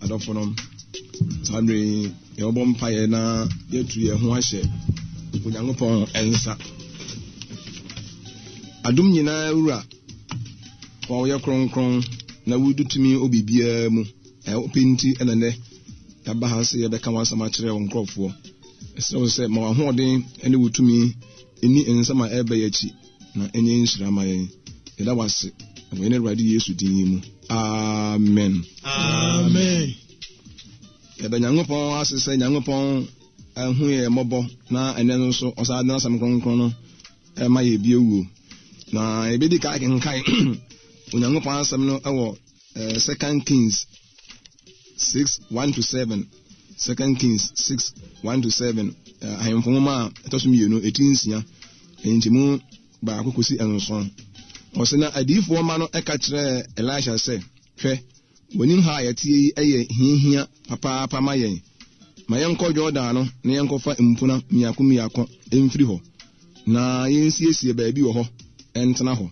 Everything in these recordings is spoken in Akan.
Adɔfonom, saa mmerɛ yi yɛbɛbɔ mpaeɛ na yɛatu yɛn ho ahyɛ Onyankopɔn nsa. Adom nyinaa wura, wo a woyɛ kronkron na wodi tumi wɔ biribiara mu, ɛyɛ wo pɛ nti na nnɛ yɛaba ha sɛ yɛbɛka w'asɛm akyerɛ wo nkurɔfoɔ. Ɛsrɛ wo sɛ ma w'ahoɔden ne wo tumi nni nsɛm a ɛreba yi akyi. Na ɛnyɛ nhyira ma yɛn. Yɛda wo ase wɔ yɛn Awurade Yesu din yi mu. Amen. Amen. Yɛda Nyankopɔn ase sɛ Nyankopɔn ahu yɛn mmɔbɔ na ɛnɛ no nso ɔsan de n'asɛm kronkron no ɛma yɛ bio wuo. Na yɛbɛdi ka akenkan Onyankopɔn asɛm no wɔ eh, Second Kings 6 1 to 7. Second Kings 6 1 to 7. Eh, ahemfo nwoma a ɛtɔ so mmienu, ɛti nsia, nkyɛmu baako kɔsi nson. Ɔsɛ na adiyifoɔ mma no ka kyerɛɛ Elisha sɛ, Hwɛ, w'anim ha a yɛteɛ yi yɛ hiahia papaapa ma yɛn. Ma yɛnkɔ Yordan no na yɛnkɔfa mpuna mmiako mmiako mfiri hɔ. Na yensiesie baabi wɔ hɔ ntena hɔ.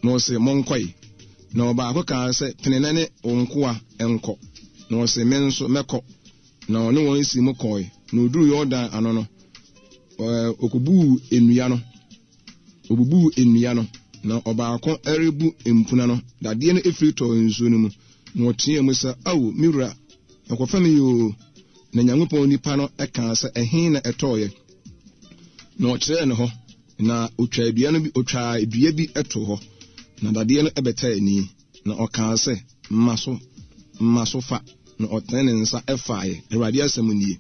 Na ɔse, Monkɔe. Na ɔbaako kaa sɛ, Pene na ne wo nkoa nkɔ. Na ɔse, Me nso mɛkɔ. Na ɔne wɔn sii mu kɔe. Na oduruu Yordan ano no, ɔkobuu nnua no. Obubuu nnua no, na ɔbaako rebu mpuna no, dadeɛ no firi tɔɔ nsuo no mu. Na ɔteaa mu sɛ, Ao, me wura, ɛkɔfa me yi oo! Na Nyankopɔn nipa no kaa sɛ, Ɛhe na ɛtɔeɛ? Na ɔkyerɛɛ no hɔ, na ɔtwaa dua no bi, ɔtwaa dua bi too hɔ, na dadeɛ no bɛtaa ani. Na ɔkaa sɛ, Ma so, ma so fa. Na ɔtenee ne nsa faeɛ. Awurade asɛm nie.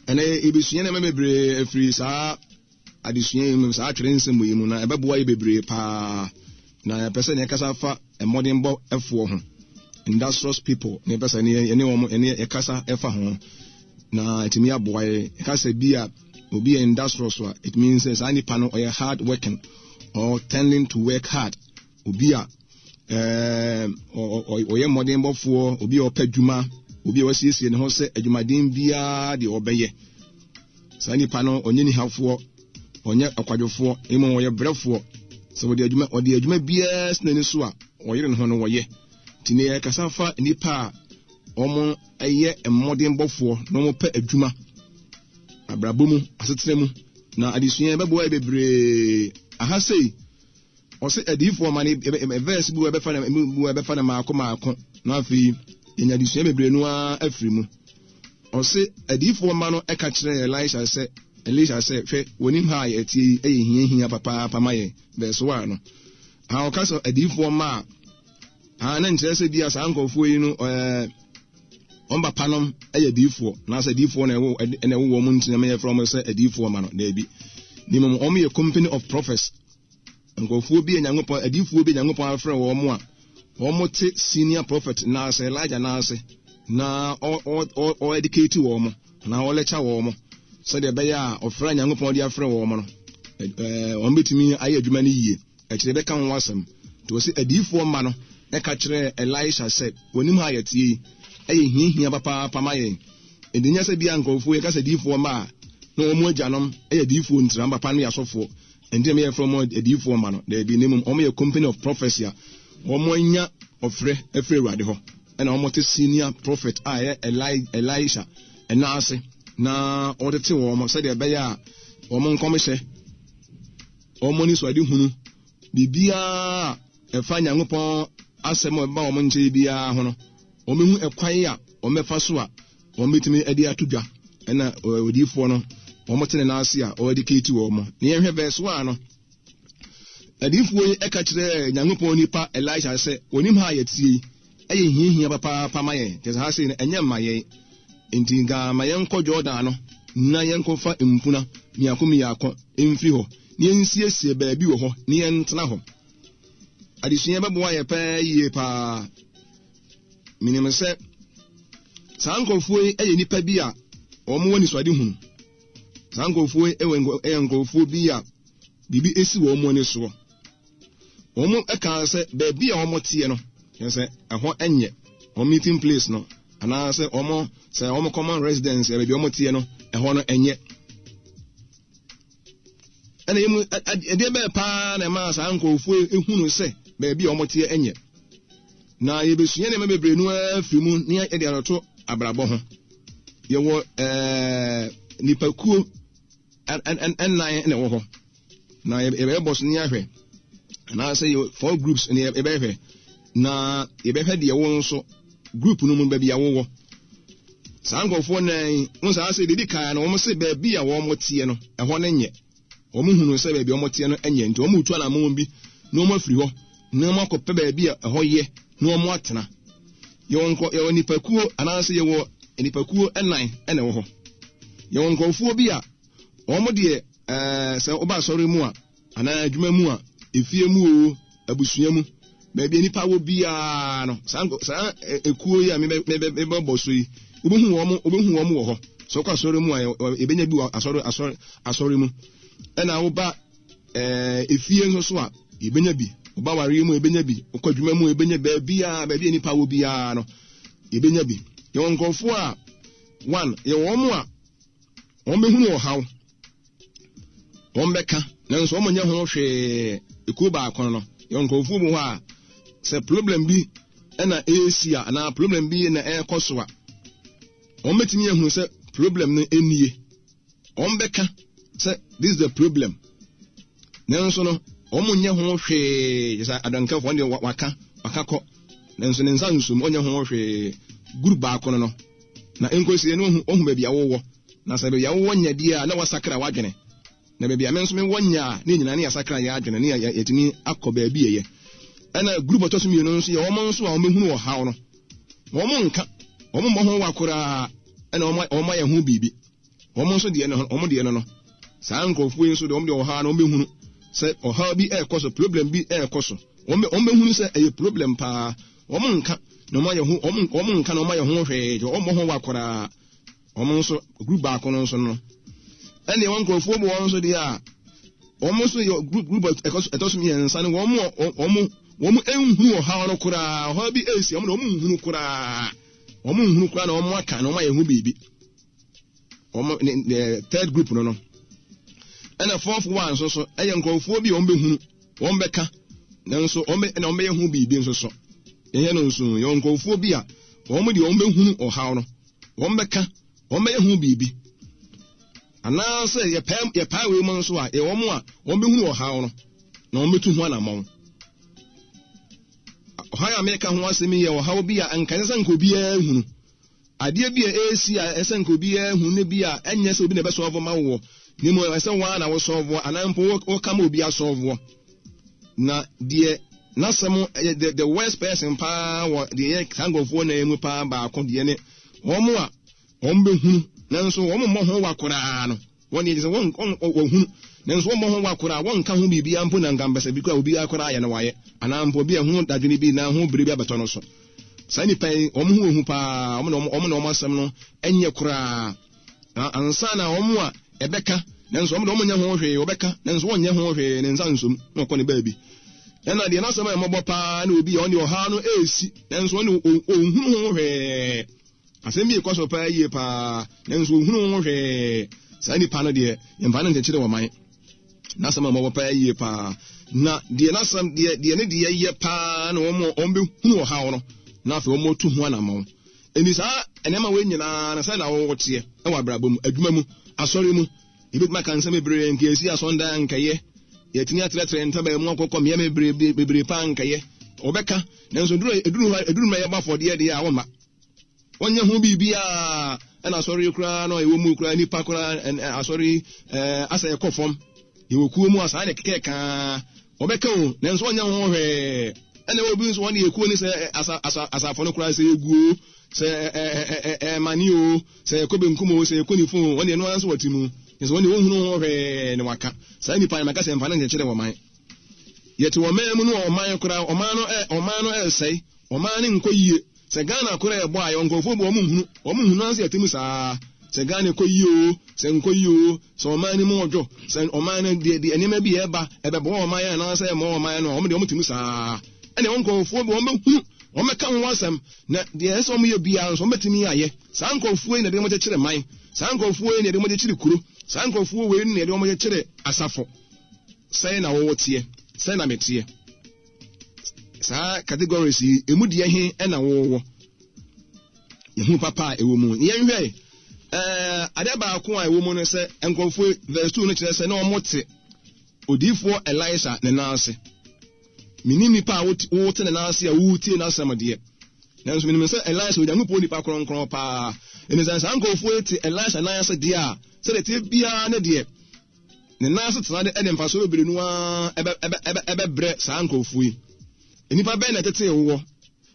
Ɛnɛ yɛbɛsua nneɛma bebree afiri saa adesua yi mu, saa atwerɛ nsɛm yi mu, na ɛbɛboa yɛ bebree paa. Na yɛpɛ sɛ yɛkasa fa mmɔdenbɔ foɔ ho, industrious people, na yɛpɛ sɛ yɛne wɔn yɛne yɛkasa fa ho, na ɛtumi aboa yɛ. Yɛka sɛ bi a obi yɛ industrious a, it means sɛ saa nipa no ɔyɛ hard working or tending to work hard. Obi a ɔyɛ mmɔdenbɔfoɔ, obi a ɔpɛ adwuma, obi a wasiesie ne ho sɛ adwumaden biara deɛ ɔbɛyɛ. Saa nipa no ɔnyɛ nihafoɔ, ɔnyɛ ɔkwadwofoɔ, mmom ɔyɛ brɛfoɔ. Sɛ wɔde adwuma ɔde adwuma biara si n'ani so a, ɔyere ne ho no wɔyɛ. Nti ne yɛkasa fa nnipa a wɔyɛ mmɔdenbɔfoɔ na wɔpɛ adwuma abrabɔ mu, asetena mu. Na adesua ɛbɛboa yɛ bebree. Aha sei, Ɔse adiyifoɔ ma no verse bi wɔ ɛbɛfa no bi wɔ ɛbɛfa no maako maako na afei yɛnya adesua bebree no ara afiri mu. Ɔse adiyifoɔ ma no ɛka kyerɛɛ Elisha sɛ Elisha sɛ hwɛ wɔnim ha a yɛteɛ yi ɛyɛ hiahia papaapa ma yɛn verse 1 no. Ha ɔka sɛ adiyifoɔ ma a ha na nkyerɛ sɛ bi a saa nkurɔfoɔ yi no ɛɛ wɔn papa nom yɛ adiyifoɔ anaasɛ adiyifoɔ na ɛwɔ ɛna ɛwɔ wɔn nti na yɛfrɛ wɔn sɛ adiyifoɔ ma no daabi. Ne mmom wɔn yɛ company of prophets. Nkurɔfoɔ bi a Nyankopɔn, adiyifoɔ bi a Nyankopɔn afrɛ wɔn a wɔte senior prophet nan ase, Elijah nan ase, na ɔ educate wɔn, anaa ɔlɛkya wɔn, sɛdeɛ ɛbɛyɛ a ɔfrɛ a Nyankopɔn de afrɛ wɔn no, wɔn bɛtumi ayɛ adwuma no yie. Akyire bɛka ho asɛm. Nti wɔsi adiyifoɔ mma no ɛka kyerɛɛ Elisha sɛ, wɔnim ha a yɛteɛ yi, ɛyɛ hiahia papaapa ma yɛn. Enti nyɛ sɛ bia nkurɔfoɔ yɛka sɛ adiyifoɔ mma a, na wɔn agyanom yɛ adiyifoɔ ntira, wɔn papa no yɛ asɔfoɔ. Ɛnti na yɛfrɛ wɔn adiyifoɔ mma no? Daabi, na mmom wɔyɛ company of prophecy a wɔanya ɔfrɛ afiri Awurade hɔ, ɛna wɔte senior prophet a ɛyɛ Eli, Elisha ɛna ase, na wɔtete wɔn sɛdeɛ ɛbɛyɛ a wɔn nkɔmhyɛ, wɔn anisoadehunu, biribiara a ɛfa Nyankopɔn asɛm a ɛba wɔn nkyɛn biara ho no, wɔbɛhu ɛkwan a wɔbɛfa so a wɔbɛtumi de ato dwa. Ɛna odiyifoɔ no, wɔte ne nan ase a ɔredikati wɔn. Na yɛnhwɛ verse 1 no. Adiyifoɔ yi ɛka kyerɛɛ Nyankopɔn nipa Elisha sɛ, onim ha a yɛtie yi, ɛyɛ hiahia papaapa ma yɛn. Kyerɛ sɛ ha sei no, ɛnyɛ mma yɛn. Enti nka ma yɛnkɔ Jordan no na yɛnkɔfa mpuna mmiako mmiako mfiri hɔ, na yɛnsiesie baabi wɔ hɔ na yɛntena hɔ. Adesua bɛboa yɛ paa yie paa. Menim sɛ saa nkurɔfoɔ yi yɛ nnipa bi a wɔwɔ anisoadehunu. Saa nkurɔfoɔ yi yɛ nkurɔfoɔ bi a biribi si wɔn ani soɔ. Wɔn kaa sɛ baabi a wɔteɛ no, kyerɛ sɛ ɛhɔ nyɛ wɔn meeting place no, anaasɛ wɔn sɛ wɔn common residence baabi a wɔteɛ no, ɛhɔ no nyɛ. Ɛna emu ɛdeɛ bɛɛ paa na ɛmaa saa nkurɔfoɔ ehunu sɛ baabi a wɔteɛ nyɛ. Na yɛbɛsua nneɛma bebree no ara firi mu na yɛde atoto abrabɔ ho. Yɛwɔ ɛɛ nipakuo nnan na ɛwɔ hɔ. Na yɛbɛbɔ so ne ahwɛ anaasɛ yɛ four groups na yɛbɛhwɛ na yɛbɛhwɛ deɛ wo nso group no mu baabi a wowɔ. Saa nkurɔfoɔ nan yi, wo saa sɛ deɛ di kan no wɔn se baabi a wɔn teɛ no ɛhɔ no nyɛ. Wɔhunuu sɛ baabi a wɔteɛ no nyɛ nti, wɔretu anammɔn bi na wɔafiri hɔ na wɔakɔpɛ baabi a ɛhɔ yɛ na wɔatena. Yɛwɔ nkurɔ yɛwɔ nnipakuo anaasɛ yɛwɔ nnipakuo nnan na ɛwɔ hɔ. Yɛwɔ nkurɔfoɔ bi a wɔn deɛ ɛɛ sɛ woba asɔre mu a anaa adwuma mu a efie mu o abusua mu Baabi a nnipa wɔ biara no, saa saa ekuo yi a mebɛbɔ so yi, wobɛhu wɔn, wobɛhu wɔn wɔ hɔ. Sɛ wokɔ asɔre mu a, yɛbɛnya bi wɔ asɔre asɔre asɔre mu. Ɛna woba ɛɛ efie nso so a, yɛbɛnya bi. Woba awareɛ mu a, yɛbɛnya bi. Wokɔ adwuma mu a, yɛbɛnya baabiara, baabi a nnipa wɔ biara no, yɛbɛnya bi. Yɛwɔ nkurɔfoɔ a, one, yɛwɔ wɔn a wɔbɛhunu ɔhaw. Wɔbɛka, nanso wɔnyɛ ho hwee. Ekuo baako no, yɛwɔ nkurɔfoɔ bi hɔ a, sɛ problem bi na ɛresi a, anaa problem bi na ɛrekɔ so a, wɔbɛtumi ahunu sɛ problem no nie. Wɔbɛka sɛ this is the problem. Nanso no, wɔnyɛ ho hwee. Sɛ adankafoɔ wɔn deɛ waka, waka kɔ. Nanso ne nsa nsom, ɔnyɛ ho hwee. Group baako no no, na nkosie no ohu baabi a wowɔ. Na sɛ baabi a wowɔ nyɛ deɛ a, na woasakra w'adwene. Na baabi a me nso mewɔ nyɛ a, ne nyinaa ne yɛasakra yɛn adwene ne yɛatumi akɔ baabi ɛyɛ. Ɛna group ɔtɔ so mmienu nso yɛ wɔn nso a wɔbɛhunu ɔhaw no. Wɔn nka, wɔn mmɔ ho wa koraa, ɛna wɔn ayɛ ho biribi. Wɔn nso deɛ no, wɔn deɛ no no. Saa nkurɔfoɔ yi nso deɛ wɔn deɛ ɔhaw no wɔbɛhunu sɛ ɔhaw bi ɛrekɔ so, problem bi ɛrekɔ so. Wɔn bɛhunu sɛ ɛyɛ problem paa. Wɔn nka na wɔn ayɛ ho, wɔn nka na wɔn ayɛ ho hwee, wɔn mmɔ ho wa koraa. Wɔn nso, group baako no nso no, ɛnna wɔn nkurɔfoɔ bu wɔn nso deɛ a, wɔn nso yɛ group group ɛtɔ so mmiɛnsa no, wɔn wɔn wɔn nhunu ɔhaw no koraa, ɔhaw bi esi wɔn na wɔn nhunu koraa, wɔn nhunu koraa na wɔn aka na wɔn ayɛ ho biribi. Wɔn ne ne third group no no, ɛna fourth one nso so ɛyɛ nkurɔfoɔ bi a wɔn bɛhunu, wɔn bɛka, nanso wɔn bɛ ɛna wɔn bɛyɛ ho biribi nso so. Yɛyɛ no nso yɛ nkurɔfoɔ bi a wɔn deɛ wɔn bɛhunu ɔhaw no. Wɔbɛka, wɔbɛyɛ ho biribi. Anaasɛ yɛpae yɛpae wei mu nso a, yɛ wɔn a wɔbɛhunu ɔhaw no na wɔbɛtu ho anammɔn. Ɔhaw a meka ho asɛm yi yɛ ɔhaw bi a anka ɛsɛ sɛ nka obiara hunu. Adeɛ bi a ɛresi a ɛsɛ sɛ nka obiara hunu ne bi a ɛnyɛ sɛ obi na ɛbɛsɔɔvo ma woɔ, na mmom ɛsɛ sɛ wo ara na wosɔɔvoɔ anaa mpo woka ma obi asɔɔvoɔ. Na deɛ n'asɛm yɛ the the worst person paa wɔ deɛ yɛ saa nkurɔfoɔ nan mu paa baako deɛ ne wɔn a wɔn bɛhunu nanso wɔn mmɔ ho wa koraa no wɔn deɛ sɛ wɔn wɔhunu nanso wɔn mmɔ ho wa koraa wɔn nka ho biribiara mpo na nka mpɛsɛ bi koraa obiara koraa yɛ no wayɛ anaa mpo obi a ɛho dadwene bi na ho bere bi abɛtɔ no so saa nipa yi wɔn ho ehu paa wɔn na wɔn na wɔn asɛm no nyɛ koraa. Na ansa na wɔn a ɛbɛka, nanso wɔn de wɔnyɛ ho hwee, wɔbɛka, nanso wɔnyɛ ho hwee, ne nsa nsom, na ɔkɔ ne baabi. Ɛna deɛ n'asɛm a ɛmmɔbɔ paa ne obi a ɔne ɔhaw no resi, nanso ɔne ɔnhunu ho hwee. Asɛm bi rekɔ so paa yie paa, nanso ɔnhunu ho hwee. Saa nipa no deɛ, yɛmfa no nkyekyere ɔman. N'asɛm a ɛmmɔbɔ paa yie paa. Na deɛ n'asɛm, deɛ, deɛ ne deɛ yɛ paa na wɔn a wɔbɛhunu ɔhaw no, na afei wɔatu ho anammɔn. Enti saa nneɛma wei nyinaa no, sɛn na wo teɛ wɔ abrabɔ mu, adwuma mu, asɔre mu? Yɛbɛtumi aka nsɛm bebree, nka yɛsi asɔndan a nkɛyɛ, yɛatumi atrɛtrɛ ntaban mu akɔkɔ mmea bebree bebree paa nkɛyɛ. Wɔbɛka, nanso eduru eduru hɔ eduru mmerɛ yɛbɔ afɔdeɛ deɛ a wɔmma. Wɔnyɛ ho biribiara ɛna asɔre yi koraa no a ɛwɔ mu koraa nipa koraa asɔre yi ɛɛ asɛ ɛkɔ fam. Yɛwɔ kuo mu a saa na ɛkekɛ kaa. Wɔbɛka o, nanso wɔnyɛ ho hwee. Ɛna ɛwɔ bi nso wɔn deɛ kuo ne sɛ asa asa asafo no koraa sɛ egu o, sɛ ɛ ɛ ɛ ɛmane o, sɛ ɛkɔ benkum o, sɛ ɛkɔ nifa o, wɔn deɛ ɛno ara nso wɔte mu. Nanso wɔn deɛ wɔnhunu ho hwee na wɔaka. Saa nnipa no maka sɛ mfa no nkyekyere wɔn man. Yɛte ɔman mu no ɔman koraa ɔman no ɛ ɔman no ɛresɛe, ɔman no nkɔ yie. Sɛ Ghana koro ɛbɔ a, yɛwɔ nkurɔfoɔ bi wɔn nhunu, wɔn nhunu ara sɛ yɛte mu saa. Sɛ Ghana ɛkɔ yie oo, sɛ nkɔ yie oo, sɛ ɔman no mu ɔdwo, sɛ ɔman no deɛ deɛ nneɛma bi ɛba, ɛbɛboa ɔman anaasɛ ɛmmoa ɔman no a, wɔn deɛ wɔn te mu saa. Ɛna ɛwɔ nkurɔfoɔ bi wɔn bɛhunu, wɔn bɛka ho asɛm, na deɛ ɛsɛ wɔn yɛ biara nso wɔn bɛtumi ayɛ. Saa nkurɔfoɔ yi na ɛde wɔn kyekyere man, saa nkurɔfoɔ yi na ɛde wɔn kyekyere kuro, saa nkurɔfoɔ wei na ɛde wɔn kyekyere asafo. Sɛn na wɔwɔ teɛ? Sɛn na meteɛ? Saa categories yi, emu deɛ he na wowɔ? Yɛhu papa a ɛwɔ mu. Yɛnhwɛ ɛɛ adeɛ baako a ɛwɔ mu no sɛ nkurɔfoɔ verse 2 no kyerɛ sɛ na wɔte odiyifoɔ Elisa ne nan ase. Menim nipa a wote ne nan ase a woretie n'asɛm deɛ. Nanso menim sɛ Elisa Onyankopɔn nipa kronkron paa. Ɛne sɛ saa nkurɔfoɔ yi te Elisa nan ase deɛ a, sɛdeɛ ɛteɛ biara ne deɛ, ne nan ase tena de ɛde mfasoɔ bebree no ara ɛbɛbrɛ saa nkurɔfoɔ yi. Nnipa bɛn na ɛtetee wowɔ?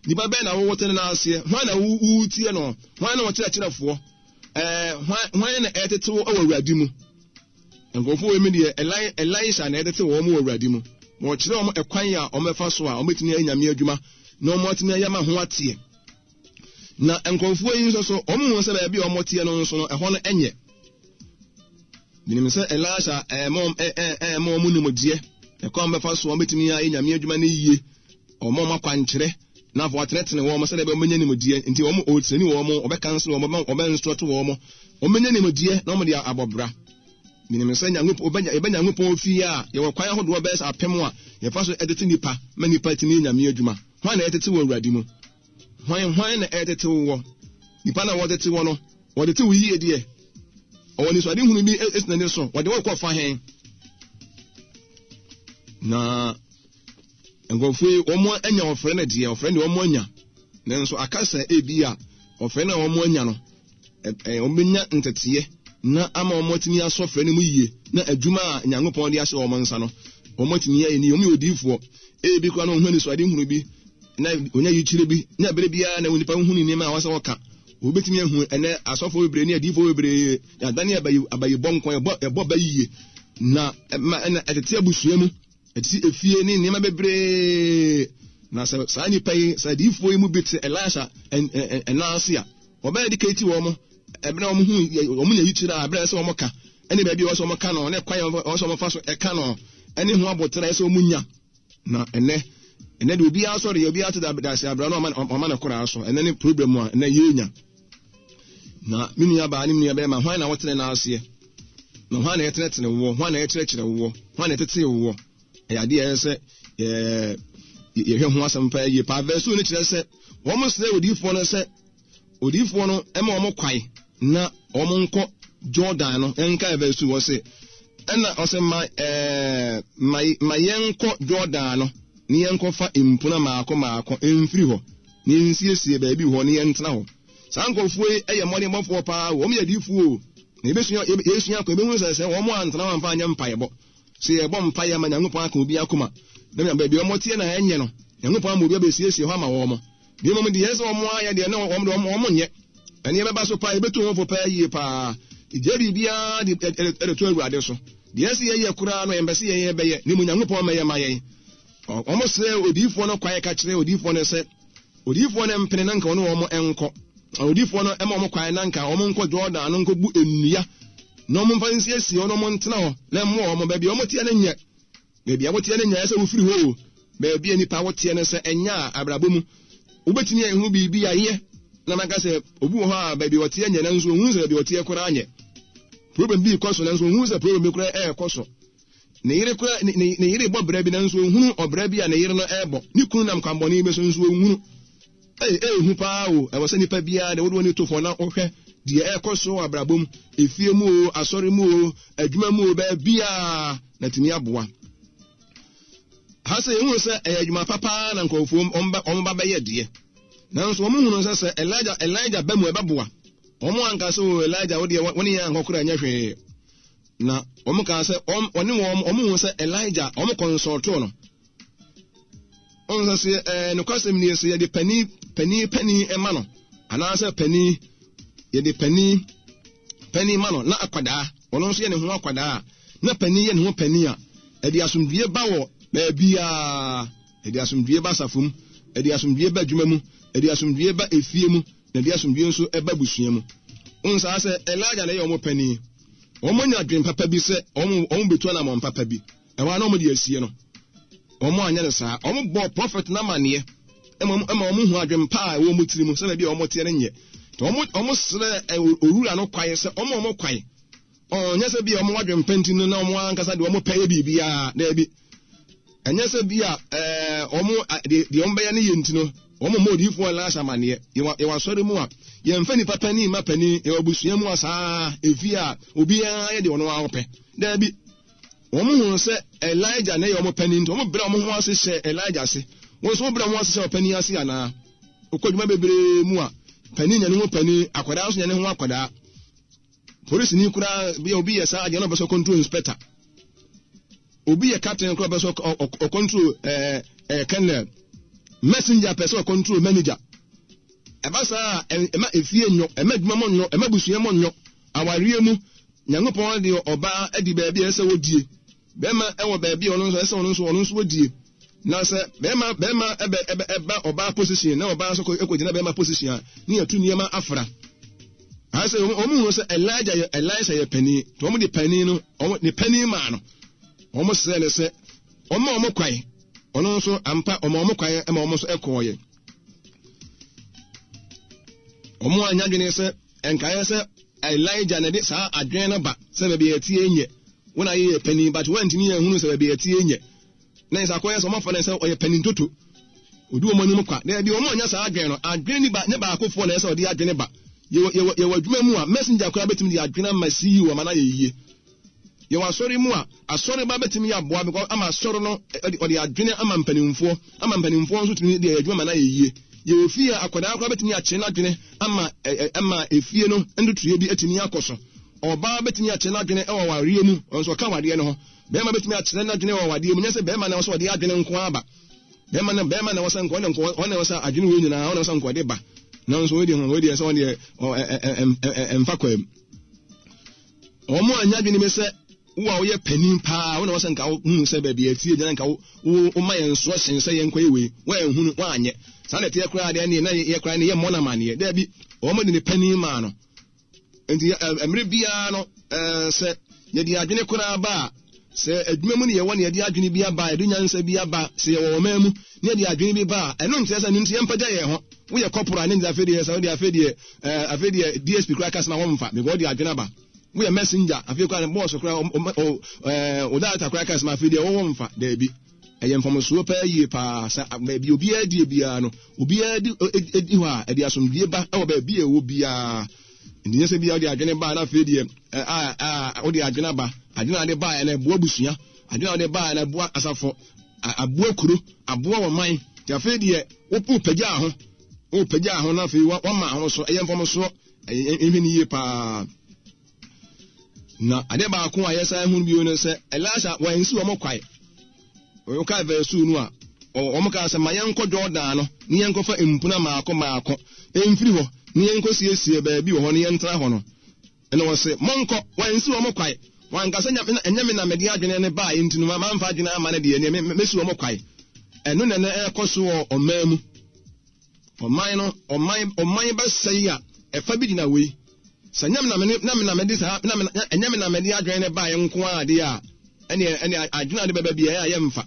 Nnipa bɛn na wowɔ te ne nan aseɛ? Hwan na woretie no? Hwan na wɔkyerɛkyerɛfoɔ? Ɛɛ hwan na ɛtete wo wɔ Awurade mu? Nkurɔfoɔ wei mu deɛ Elisha na ɛtete wɔn wɔ Awurade mu. Wɔkyerɛ wɔn ɛkwan a wɔbɛfa so a wɔbɛtumi ayɛ Nyame adwuma na wɔatumi ayɛ ama ho ateɛ. Na nkurɔfoɔ yi nso so, wɔn hu sɛ baabi a wɔteɛ no nso no, ɛhɔ no nyɛ. Menim sɛ Elisha ɛma wɔn nimdeɛ, ɛkwan wɔbɛfa so a wɔbɛtumi ayɛ Nyame adwuma no yie. Ɔma wɔn akwankyerɛ, na afei watenetene wɔn sɛdeɛ ɛbɛyɛ wɔbɛnya nimdeɛ. Nti wɔn ɔretreni wɔn, ɔbɛkansel wɔn, ɔbɛnstrɔto wɔn, wɔbɛnya nimdeɛ na wɔde abɔ bra. Menim sɛ Nyankopɔn, yɛbɛ Nyankopɔn fie a, yɛwɔ kwan ahodoɔ bɛyɛ sɛ apem a yɛfa so tete nnipa ma nnipa tumi yɛ Nyame adwuma. Hwan na ɛtete wɔ Awurade mu? Hwan, hwan na ɛtete wɔ? Nipa na wɔtete wɔ no, wɔtete wo yie deɛ. Ɔwɔ anisoadehunu bi esi n'ani so, wɔde wo kɔ fa hɛn. Na Nkurɔfoɔ yi, wɔn anya ɔfrɛ no deɛ, ɔfrɛ no deɛ wɔn anya. Nanso aka sɛ ebi a ɔfrɛ no a wɔn anya no, ɛ wɔbɛnya nteteɛ na ama wɔn atumi asɔ frɛ no mu yie na adwuma a Nyankopɔn de ahyɛ wɔn nsa no, wɔn atumi ayɛ ni. Wɔn yɛ odiyifoɔ. Ebi koraa na wɔn ho anisoade hunu bi na wɔnya yikyerɛ bi na bere biara na onipa hu ne nneɛma a wɔsɛ wɔka. Wɔbɛtumi ahu ɛnɛ asɔfoɔ bebree ne adiyifoɔ bebree yɛadane abayi abayibɔ nko ɛbɔ ɛbɔ ba yie na ɛma ɛna ɛtete abusua mu. Ɛte efie ne nneɛma bebree. Na sɛ saa nnipa yi, sɛ adiyifoɔ yi mu bi te Elisha ɛnan ase a, wɔbɛyɛ de kati wɔn ɛberɛ a wɔn hu wɔn nya yikyerɛ a ɛberɛ sɛ wɔn ka ɛne baabi a wɔsɛ wɔn ka no ne kwan a wɔsɛ wɔn fa so ɛka no ɛne ho aboterɛ sɛ wɔn nya. Na ɛnɛ ɛnɛ de obiara sɔre yɛ obiara te dase abira no ɔma ne koraa so ɛnɛ ne problem a ɛnɛ yɛnya. Na me nua baa ne me nua bɛrima hwan na wɔtene n'aseɛ? Na hwan na ɛtenetene woɔ? Hwan na ɛkyerɛkyerɛ woɔ? Hwan na ɛtetee woɔ? Ɛyɛ adeɛ a ɛyɛ sɛ yɛhwɛ ho asɛm paa yie paa. Verse 2 no kyerɛ sɛ wɔn srɛ odiyifoɔ no sɛ odiyifoɔ no ma wɔn kwae na wɔn nkɔ Jordan no. Ɛnka verse 2 wɔ se ɛna ɔsɛ ma ɛɛ ma ma yɛnkɔ Jordan no ne yɛnkɔfa mpuna maako maako mfiri hɔ ne yɛnsiesie baabi hɔ ne yɛntena hɔ. Saa nkurɔfoɔ yi yɛ mmɔdenbɔfoɔ paa o, wɔn yɛ adiyifoɔ o. Na yɛbɛsua, yɛsua kɔ, yɛbɛhunu sɛ sɛ wɔn antena hɔ amfa anyɛ mpaebɔ. Sɛ yɛbɔ mpaeɛ ama Nyankopɔn aka obi akoma, na baabi a wɔteɛ na ɛnyɛ no, Nyankopɔn ama obi abɛsiesie hɔ ama wɔn. Na mmom deɛ ɛsɛ sɛ wɔn ayɛ deɛ na wɔn deɛ wɔn nyɛ. Ɛne yɛbɛba so paa, yɛbɛtu ho fo paa yie paa. Gye biribiara de de to Awurade so. Deɛ ɛsɛ yɛyɛ koraa no, yɛmpɛ sɛ yɛn yɛbɛyɛ, na mmom Nyankopɔn mmɛyɛ ma yɛn. Wɔn srɛ odiyifoɔ no kwan ka kyerɛ odiyifoɔ no sɛ, Odiyifoɔ no mpene na nka ɔne wɔn nkɔ. Na odiyifoɔ no ma wɔn kwan na nka wɔn nkɔ Jordan no nkɔbu nnua na wɔn mfa nsiesie hɔ na wɔn ntena hɔ na mmoa wɔn. Baabi a wɔteɛ no nyɛ baabi a woteɛ no nyɛ sɛ wofiri hɔ o. Baabi a nipa woteɛ no sɛ ɛnyɛ a abrabɔ mu wobɛtumi ahu biribi ayɛ na maka sɛ obi wɔ hɔ a baabi a ɔteɛ nyɛ nanso ohun sɛ baabi a ɔteɛ koraa nyɛ. Problem bi rekɔ so nanso ohun sɛ problem bi koraa ɛrekɔ so. Ne yere kura ne ne ne yere bɔ bra bi nanso onhunu ɔbra bi a ne yere no rebɔ. Ne kunu nam kwammɔne bi so nso onhunu. Ei, ɛyɛ hu paa o! Ɛwɔ sɛ nipa biara de wode w'ani to fam na wohwɛ deɛ ɛrekɔ so wɔ abrabɔ mu, efie mu o, asɔre mu o, adwuma mu o, baabiara na tumi aboa. Ha sɛ yɛhunu sɛ ɛyɛ adwuma pa paa na nkurɔfoɔ wɔn ba bɛyɛ deɛ. Nanso wɔn hunu sɛ sɛ Elijah Elijah ba mu ɛbɛboa. Wɔn anka sɛ o Elijah wo deɛ wo ne yɛn ankɔ koraa nyɛ hwee. Na wɔn kaa sɛ wɔn wɔne wɔn wɔn hu sɛ Elijah wɔn kɔnsɔltoo no. Wɔn sɛ sɛ ɛɛ nokwasɛm nie sɛ yɛde panin panin panin ma no anaasɛ panin yɛde panin panin ma no na akwadaa ɔno nso yɛ ne ho akwadaa na panin yɛ ne ho panin a ɛde asomdwie ba wɔ baabiara ɛde asomdwie ba asafo mu ɛde asomdwie ba adwuma mu ɛde asomdwie ba efie mu na ɛde asomdwie nso ba abusua mu. Wɔn saa sɛ Elijah na ɛyɛ wɔn panin. Wɔanya adwene papa bi sɛ wɔn wɔbetu anammɔn papa bi. Ɛhɔ ara na wɔde asie no. Wɔn anyɛ no saa. Wɔbɔɔ prɔfɛt no amanneɛ ma ɛma wɔn hu adwene pa a ɛwɔ wɔn tiri mu sɛ baabi a wɔteɛ no nyɛ. Nti wɔn wɔsrɛ owura no kwae sɛ wɔn wɔn kwae. Ɔnyɛ sɛ bi a wɔn adwene pa nti no na wɔn ankasa de wɔn pɛ yɛ biribiara. Daabi. Ɛnyɛ sɛ bi a ɛɛ wɔn deɛ deɛ wɔn bɛyɛ no yɛ nti no wɔn mmɔ odiyifoɔ Elisha amaneɛ. Yɛwɔ yɛwɔ asɔre mu a yɛmfa nipa panin mma panin. Yɛwɔ abusua mu a saa efie a obiara yɛ deɛ ɔno ara ɔpɛ. Daabi. Wɔn hunu sɛ Elijah na ɛyɛ wɔn panin nti wɔn brɛ wɔn ho ase hyɛ Elijah ase. Wɔn nso wɔbrɛ wɔn ho ase hyɛ ɔpanin ase anaa? Wokɔ adwuma bebree mu a panin nya ne ho panin, akwadaa nso nya ne ho akwadaa. Polisini koraa bi a obi yɛ saa adeɛ na ɔbɛ sɛ control inspector. Obi yɛ captain koraa ɔbɛ sɛ ɔcontrol ɛɛ ɛɛ colonel. Messenger pɛ sɛ ɔcontrol manager. Ɛba saa a ɛma efie nyɔ, ɛma adwuma mo nyɔ, ɛma abusua mo nyɔ. Awareɛ mu, Nyankopɔn de ɔbaa adi baabi a ɛsɛ wɔdie. Bɛrima wɔ baabi a ɔno nso ɛsɛ ɔno nso ɔno nso wɔdie. Na sɛ bɛrima bɛrima ɛbɛ ɛbɛ ɛba ɔbaa position na ɔbaa nso kɔ gyina bɛrima position a, ne yɛtu nneɛma afra. Ayɛ sɛ wɔn wɔn hu sɛ Elijah yɛ Elisha yɛ panin, nti wɔn de panin no wɔn ne panin maa no. Wɔn srɛ no sɛ wɔn ma wɔn kwae. Ɔno nso ampa wɔn wɔn kwae ma wɔn nso ɛkɔɔyɛ. Wɔn anya adwene sɛ nkaeɛ sɛ Elijah na ɛde saa adwene no ba sɛ baabi a ɛteɛ nyɛ. Wɔn ayɛ yɛ panin but wɔntumi anhunu sɛ baabi a ɛteɛ nyɛ. Na nsa akɔyɛ sɛ wɔafa no sɛ ɔyɛ panin toto. Odi wɔn anim kwa. Daabi, wɔn annya saa adwene no. Adwene ni ba, nyɛ baakofoɔ na ɛsɛ sɛ ɔde adwene ba. Yɛwɔ, yɛwɔ, yɛwɔ adwuma mu a, messenger koraa bɛtumi de adwene ama CEO ama no ayɛ yie. Yɛwɔ asɔre mu a, asɔre ba bɛtumi aboa because ama asɔre no, ɔde, ɔde adwene ama mpanimfoɔ, ama mpanimfoɔ nso tumi de ayɛ adwuma ma no ayɛ yie. Yɛwɔ fie a, akwadaa koraa bɛtumi akyerɛ n'adwene ama, ɛ, ɛ, ama efie no ntotoeɛ bi atumi akɔ so. Ɔbaa bɛtumi akyerɛ n'adwene wɔ awareɛ mu, ɔno nso ɔka awareɛ no ho. Bɛrima bɛtumi akyerɛ n'adwene wɔ awadeɛ mu, nyɛ sɛ bɛrima na ɛwɔ sɛ ɔde adwene nko ara ba. Bɛrima na bɛrima na ɛwɔ sɛ nko ɔna nko ɔna ɛwɔ sɛ adwene wei nyinaa ɔna ɛwɔ sɛ nko ɔde ba. Nanso wei deɛ ho wei deɛ sɛ ɔdeɛ ɔ ɛ ɛ ɛ ɛmfa kwa mu. Wɔn a anya adwene bi sɛ wo a woyɛ panin paa wo na ɛwɔ sɛ nka wohunu sɛ baabi a ɛtie gyina nka wo woma yɛn nsoɔ sen sɛ yɛnkɔyɛ wei woanhunu woanyɛ saa na ɛteɛ koraa deɛ ɛneɛ na yɛ koraa ne yɛ mmɔ no amanneɛ daabi wɔn de ne panin maa no. Nti mmerɛ biara no, sɛ yɛde adwene koraa ba a, sɛ adwuma mu ne yɛwɔ ne yɛde adwene bi aba, yɛde nyansa bi aba, sɛ yɛwɔ ɔman mu ne yɛde adwene bi ba a, ɛno nkyerɛ sɛ ɛno nti yɛmpagya yɛn ho. Woyɛ kɔporo a ne nti afei deɛ sɛ wode afei deɛ afei deɛ DSP koraa kasa na wɔmfa because wode adwene aba. Woyɛ messenger afei koraa bɔɔso koraa o director koraa kasa na afei deɛ wɔwɔ mfa daabi. Ɛyɛ mfomsoɔ paa yie paa sɛ baabi obiara die biara no, obiara di di hɔ a, ɛde asomdwie ba wɔ baabi a ɛwɔ biara. Nti nyɛ sɛ biara wode adwene ba na afei deɛ a a wode adwene aba, adwene a wode ba ɛna ɛboa abusua, adwene a wode ba ɛna ɛboa asafo, aboa kuro, aboa ɔman. Nti afei deɛ wopagya ho, wopagya ho na afei wama ho so, ɛyɛ mfomsoɔ, ɛyɛ nhwɛ ne yie paa. Na ade baako a yɛsan hu bio no sɛ Elisha wansi wɔn kwae. Wɔka verse 2 no a, wɔn kaa sɛ ma yɛnkɔ Jordan no ne yɛnkɔfa mpuna maako maako mfiri hɔ ne yɛnkɔsiesie baabi wɔ hɔ ne yɛntena hɔ no. Ɛna wɔse monkɔ, wansi wɔn kwae. Wanka sɛ ɛnyɛ me na mede adwene no baeɛ nti no mamfa adwene amma no deɛ neɛ mɛsi wɔn kwae. Ɛno na na ɛrekɔ so wɔ ɔman mu. Ɔman no, ɔman, ɔman bɛsɛe a, ɛfa bi gyina wei. Sɛ ɛnyɛ me na me na me na mede saa, na me ɛnyɛ me na mede adwene no baeɛ nko ara adeɛ a, ɛneɛ ɛne adwene a de bɛba bi ɛyɛ a yɛmfa.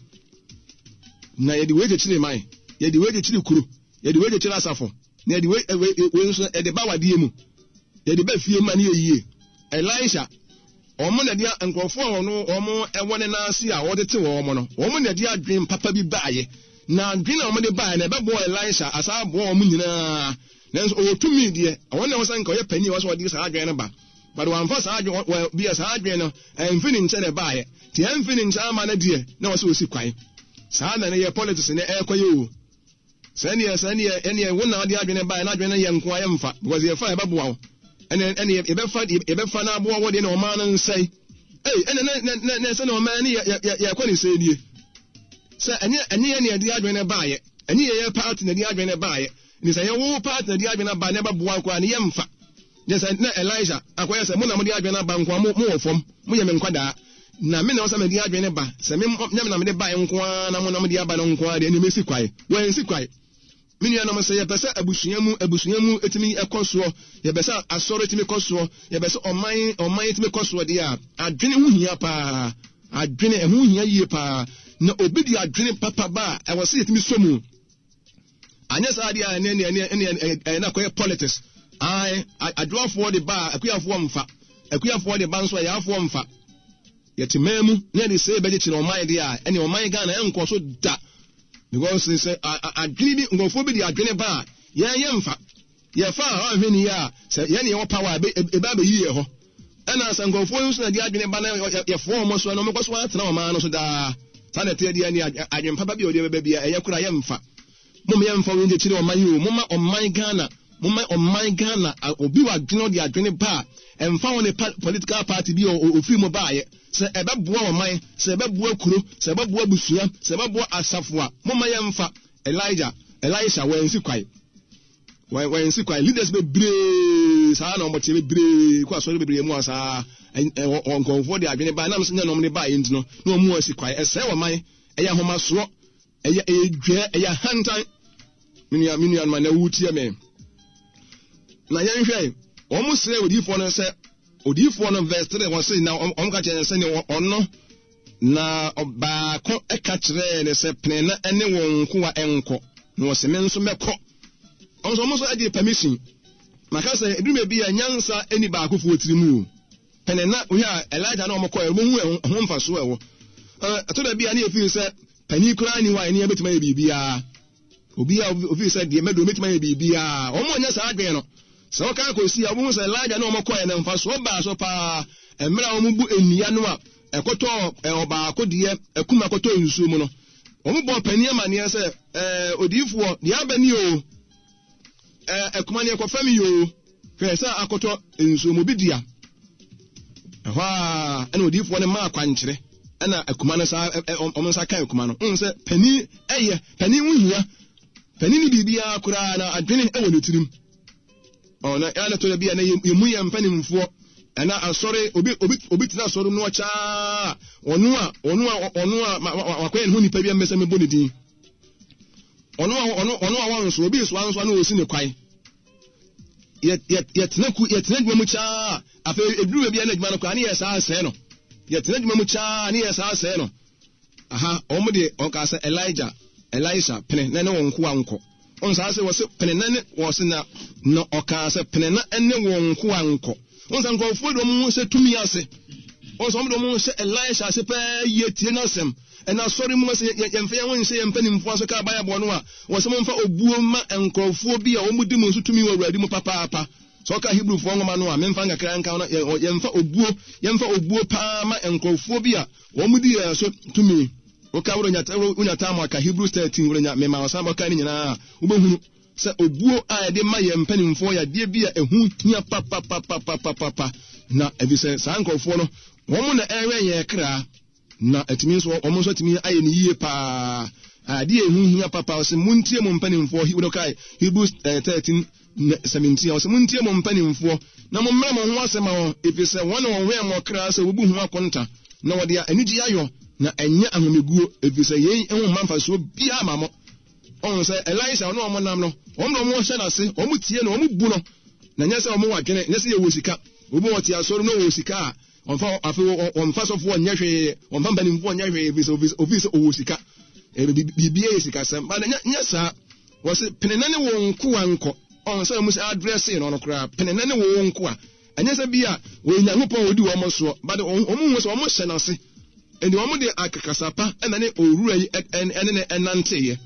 Na yɛde wei kyekyere man, yɛde wei kyekyere kuro, yɛde wei kyekyere asafo, na yɛde wei wei wei nso yɛde ba wadeɛ mu, yɛde ba fie mu ma ne yɛ yie. Elisha Wɔn na ɛde nkurɔfoɔ a wɔn wɔn wɔ ne nan ase a wɔtete wɔn no, wɔn na ɛde adwene papa bi baeɛ. Na adwene a wɔde baeɛ no, ɛbɛboa Elisha asan aboa wɔn nyinaa. Nanso ɔwɔ tumi deɛ, ɔno na ɛwɔ sɛ nka ɔyɛ panin a ɛwɔ sɛ ɔde saa adwene no ba. But wamfa saa adwene, wɔ, bi a saa adwene no, ɛmfi ne nkyɛn na ɛbaeɛ. Nti ɛmfi ne nkyɛn ama no deɛ, na ɛwɔ sɛ ɔsi kwan. Saa na ne yɛ politics no ɛrekɔyɛ o. Sɛ ɛneɛ sɛ ɛneɛ ɛneɛ wo na ɔde adwene baeɛ na adwene no yɛ nko a yɛmfa because yɛfa a ɛbɛboa wo ɛne ɛne yɛbɛfa yɛbɛfa na aboa wo deɛ na ɔman no nsɛe ei ɛne ne ne ne ne sɛ na ɔman no yɛ yɛ yɛkɔ ne sɛ nie sɛ ɛnyɛ ɛnyɛ yɛ na yɛde adwene no baeɛ ɛnyɛ yɛ yɛ party na yɛde adwene no baeɛ ne sɛ yɛ wo party na yɛde adwene aba na ɛbɛboa koraa ne yɛmfa Gye sɛ na Elisha akɔyɛ sɛ, Mo na mode adwene aba nko a, mo, mowɔ fam, moyɛ me nkwadaa. Na me na ɛwɔ sɛ mede adwene ba. Sɛ me, nyɛ me na mede bae nko ara na mo na mode aba no nko ara deɛ, ɛnneɛ mɛsi kwae. Wɔansi kwae. Me nuanom, sɛ yɛpɛ sɛ abusua mu, abusua mu tumi kɔ soɔ, yɛpɛ sɛ asɔre tumi kɔ soɔ, yɛpɛ sɛ ɔman, ɔman tumi kɔ soɔ deɛ a, adwene ho hia paa. Adwene, ɛho hia yie paa. Na obi de adwene papa ba a, ɛwɔ sɛ yɛtumi sɔ mu. Anyɛ saa deɛ a ɛne ɛne ɛne ɛne ɛne ɛne akɔyɛ politics. Ae, adwoafoɔ de ba a akuafoɔ mfa. Akuafoɔ de ba nso a yaafoɔ mfa. Yɛte man mu na yɛde sei bɛkyekyere ɔman deɛ a, ɛne ɔman Ghana ɛnkɔ so da. Because sɛ adwene bi, nkurɔfoɔ bi de adwene ba a, yɛn yɛmfa. Yɛfa a ɔanhwɛ ne yie a, sɛ yɛn ne yɛwɔ power a, ɛbɛ abɛyi yɛn hɔ. Ɛna sɛ nkurɔfoɔ yi nso na de adwene ba na yɛfoɔ wɔn so a, na wɔkɔ so atena ɔman no so daa. Saa na ɛteɛ deɛ, ne adwene papa bi a wɔde bɛba bi a, ɛyɛ koraa yɛmfa. Mom yɛmfa wei nkyekyere ɔman yi o, momma ɔman Ghana, momma ɔman Ghana, obi wɔ adwene ɔde adwene ba a, ɛmfa ho ne political party bi a ofiri mu baayɛ, sɛ ɛbɛboa ɔman, sɛ ɛbɛboa kuro, sɛ ɛbɛboa abusua, sɛ ɛbɛboa asafo a, momma yɛmfa. Elijah, Elisha, wɔansi kwae. Wɔansi kwae. Leaders bebree saa na wɔte bebree kɔ asɔre bebree mu a saa nkurɔfoɔ de adwene ba, nam sɛ nyɛ na wɔn de baayɛ nti no, na wɔn asi kwae. Ɛsɛe ɔman, ɛyɛ ahomasoɔ. Ɛyɛ ɛyɛ dwɛ, ɛyɛ ahantan. Me nua, me nuanom a na wotie me. Na yɛnhwɛ, wɔn srɛ odiyifoɔ no sɛ, odiyifoɔ no verse 3 wɔn se na wɔn ka kyerɛ no sɛ ne ɔno na ɔbaako ka kyerɛɛ ne sɛ pene na ɛne wɔn nkoa nkɔ na wɔsɛ me nso mɛkɔ. Wɔn nso wɔn nso agye permission. Maka sɛ eduru baabi a nyansa ɛni baakofoɔ tiri mu o. Pene na wohwɛ a Elijah na wɔn kɔɛ wɔn hu ɛho mfasoɔ ɛwɔ. Ɛtɔ da bi a ne yɛ feel sɛ Panin koraa nni hɔ a ɛne bɛtumi ayɛ biribiara. Obi a ofii sɛ deɛ mɛduro mɛtumi ayɛ biribiara. Wɔn a wɔnyɛ saa adwene no, sɛ wɔka akɔsi a, wɔbɛhu sɛ Elijah ne wɔn kɔɛ no mfasoɔ baa so paa. Mmerɛ a wɔbu nnua no a ɛkɔtɔɔ ɔbaako deɛ akum akɔtɔ nsuo mu no, wɔbɔɔ panin amaneɛ sɛ, ɛɛ odiyifoɔ, deɛ aba ni o. Ɛɛ akuma no ɛkɔ fam yi o, hwɛ sɛ akɔtɔ nsuo mu bi dua. Ɛhɔ a ɛna odiyifoɔ no maa akwankyerɛ ɛna akuma no saa wɔn nsa kan akuma no. N sɛ panin ɛyɛ panin ho hia panin ne biribiara koraa na adwene ɛwɔ ne tirim. Ɔ na ɛna tɔ da bi a na yɛmu yɛ mpanimfoɔ ɛna asɔre obi obi obi tena asɔre mu ɔkyaa ɔno a ɔno a ɔno a wakɔyɛ ne ho nipa bi a mmɛsɛ mebɔ ne din. Ɔno a ɔno ɔno a wɔnso obi nso anso ano osi ne kwan. Yɛ yɛ yɛtena ku yɛtena adwuma mu kyaa afei eduru baabi a na adwuma no koraa ne yɛ saa asɛe no. Yɛtena adwuma mu kyaa ne yɛ saa asɛe no. Aha wɔn de ɔka sɛ Elijah Elisha pene na ne wɔn nkoa nkɔ. Wɔn saa sɛ wɔse pene na ne wɔse na na ɔkaa sɛ pene na ne wɔn nkoa nkɔ. Wɔn sɛ nkurɔfoɔ de wɔn ho hyɛ tumi ase. Wɔn sɛ wɔn de wɔn ho hyɛ Elisha ase pɛɛ yie tie n'asɛm. Ɛna asɔre mu sɛ yɛmfa yɛn ho nhyɛ yɛn mpanimfoɔ ase kaa Bible no a, wɔsɛ momfa obuo mma nkurɔfoɔ bi a wɔn di mo nso tumi wɔ Awurade mu papaapa. Sɛ ɔka Hebrifoɔ nwoma no a, memfa nkakra nka no, yɛmfa obuo, yɛmfa obuo paa ma nkurɔfoɔ bi a wɔn di yɛn so tumi. Woka wonya tam aka Hebrews 13, wonya mema ɔsan bɔka ne nyinaa a, wobɛhunu sɛ obuo a yɛde ma yɛn mpanimfoɔ yɛ adeɛ bi a ɛho hia papapapapapa. Na ɛfiri sɛ saa nkurɔfoɔ no, wɔn na ɛrewɛn yɛn kra. Na atumi nso, wɔn nso atumi ayɛ no yie paa. Adeɛ a ɛho hia papa, ɔsɛ montie mo mpanimfoɔ, wode kae Hebrews 13 17, ɔsɛ montie mo mpanimfoɔ na mommrɛ mo ho ase ma wɔn, ɛfiri sɛ wɔn na wɔwɛn mo kra sɛ wɔbu ho akonta, na wɔde anigye ayɔ, na ɛnyɛ ahomeguo, ɛfiri sɛ yei ho mma mfasoɔ biara ma mo. Ɔhu sɛ Elisha ɔne wɔn nam no, wɔn na wɔn hyɛ n'ase, wɔn tie no, wɔn bu no, na nyɛ sɛ wɔn wɔ adwene, nyɛ sɛ yɛwɔ sika. Obi wɔ te asɔre no wɔ sika a, Wɔmfa afei wɔmfa sɔfoɔ nyɛ hwee, wɔmfa mpanimfoɔ nyɛ hwee, efisɛ ofii sɛ ɔwɔ sika. Biribiara yɛ sikasɛm. Ba nyɛ nyɛ saa. Wɔse pene na ne wo nkoa nkɔ. Ɔn sɛ wɔn sɛ adrɛse no no koraa pene na ne wo nkoa. Ɛnyɛ sɛ bi a wɔyɛ Nyankopɔn a ɔdi wɔn soɔ, but wɔn hu sɛ wɔn hyɛ n'ase. Ɛnti wɔn de akakasa pa ɛna ne owura yi ɛne ne ɛnanteeɛ.